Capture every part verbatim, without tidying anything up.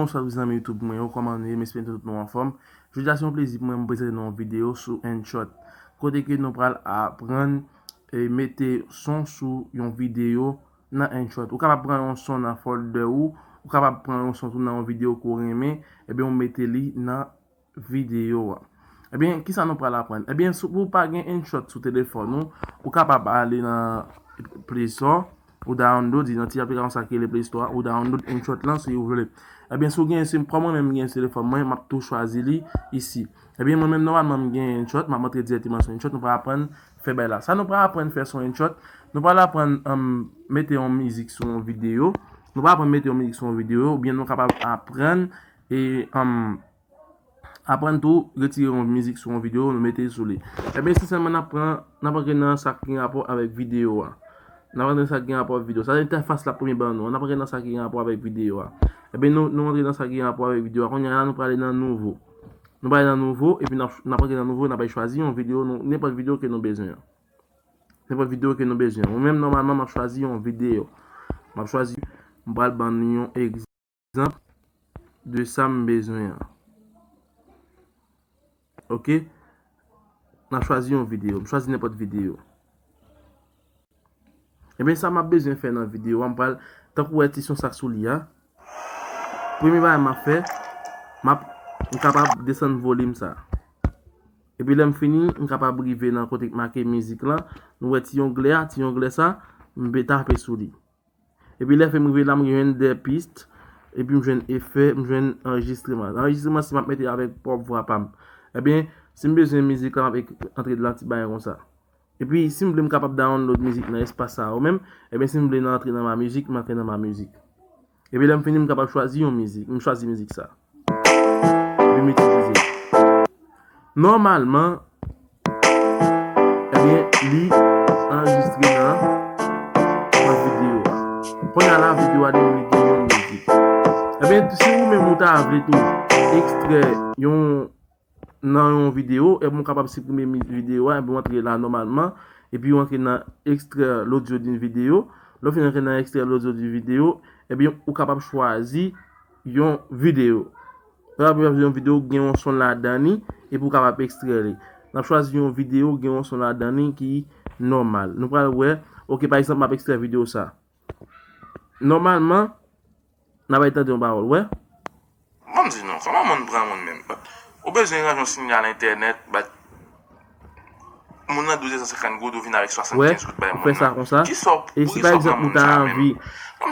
Bonswa tout zanmi YouTube mwen yo, kòman nou ye? M espere tout nou anfòm. Jodi a se yon plezi pou mwen m prezante nou yon videyo sou InShot. Kote ke nou pral aprann e mete son sou yon videyo nan InShot. Ou kapab pran yon son nan folder ou, ou kapab pran yon son tou nan yon videyo ke w renmen, ebyen ou mete li nan videyo a. Ebyen, kisa nou pral aprann? Ebyen, si w pa gen InShot sou telefòn ou, ou kapab ale nan Play Store, ou download, nan ti aplikasyon sa ki rele Play Store, ou download InShot lan si w vle. Ebyen, si w gen, si, kòm mwen menm m gen sou telefòn mwen, m ap tou chwazi li isi. Ebyen, mwen menm, nòmalman, m gen InShot, m ap antre dirèkteman sou InShot, nou pral aprann fè bagay la. Sa nou pral aprann fè sou InShot, nou pral aprann, um, mete yon mizik sou yon videyo, nou pral aprann mete yon mizik sou yon videyo, oubyen nou kapab aprann, e, um, aprann tou retire yon mizik sou yon videyo, nou mete l sou li. Ebyen, esansyèlman, n ap pran, n ap antre nan sa ki gen rapò avèk videyo a. N ap antre nan sa ki gen rapò avèk videyo. Sa se entèfas la premye ban nou an. N ap antre nan sa ki gen rapò avèk videyo a. Ebyen, nou, nou antre nan sa ki gen rapò avèk videyo a. Kounye a la, nou prale nan nouvo. Nou prale nan nouvo, epi n ap, n ap antre nan nouvo, n ap al chwazi yon videyo, nou, nenpòt videyo ke nou bezwen an. Nenpòt videyo ke nou bezwen. Mwen menm, nòmalman, m ap chwazi yon videyo. M ap chwazi, m pral ban nou yon egzanp de sa m bezwen an. Oke? M ap chwazi yon videyo. M chwazi nenpòt videyo. Ebyen, sa m ap bezwen fè nan videyo a, m pral, tankou w wè ti son sa k sou li a. Premye bagay m ap fè, m ap, m kapab desann volim sa. Epi lè m fini, m kapab rive nan kote k make mizik lan. Nou wè ti onglè a, ti onglè sa, m pe tape sou li. Epi lè fè m rive la, m jwenn de pis, epi m jwenn efè, m jwenn anrejistreman. Anrejistreman, si m ap mete avèk pwòp vwa pa m. Ebyen, si m bezwen mizik la, m ap ek-, antre nan ti bagay konsa. Epi, si m vle, m kapab download mizik nan espas sa yo menm. Ebyen, si m vle nan antre nan ma mizik, m antre nan ma mizik. Epi lè m fini, m kapab chwazi yon mizik. M chwazi mizik sa. Epi m itilize. Nòmalman, ebyen, li anrejistre nan, nan videyo a. Kounye a la, videyo a li menm li gen yon mizik. Ebyen, si ou menm ou ta vle tou ekstrè yon nan yon videyo, ebyen ou kapab siprime mi-, videyo a, ebyen ou antre la nòmalman, epi ou antre nan extraire l'audio d'une vidéo. Lè w fin antre nan extraire l'audio d'une vidéo, ebyen ou kapab chwazi yon videyo. Ou kapab chwazi yon videyo ki gen yon son ladan li, epi ou kapab ekstrè li. N ap chwazi yon videyo ki gen yon son ladan li ki nòmal. Nou pral wè, oke, pa egzanp, m ap ekstrè videyo sa. Nòmalman, n a bay tande yon pawòl, wè. Ban m di nou, kòman moun pran moun menm? Ou bezwen ranje yon sinyal entènèt, bat moun nan douz san senkant goud, ou vin avèk swasannkenz goud bay moun nan. Kisa w, e si pa egzanp ou ta anvi,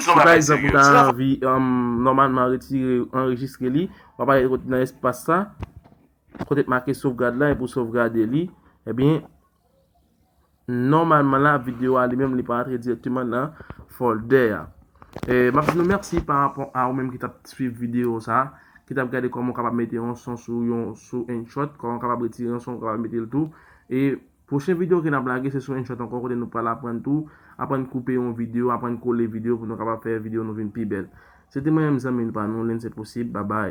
si pa egzanp ou ta anvi, um, nòmalman retire, anrejistre li, w ap ale kote nan espas sa, kote k make sovgad la, epi w sovgade li, ebyen, nòmalman la, videyo a li menm, li pa antre dirèkteman nan folder a. E, m ap di nou mèsi pa rapò a ou menm ki t ap swiv videyo sa, ki t ap gade kòman w kapab mete yon son sou yon, sou InShot, kòman w kapab retire yon son, w kapab mete l tou. E pwochen videyo ke n ap lage, se sou InShot ankò, kote nou pral aprann tou, aprann koupe yon videyo, aprann kole videyo pou nou kapab fè videyo nou vin pi bèl. Se te mwen menm zanmi pa nou, Lense Posib, babay.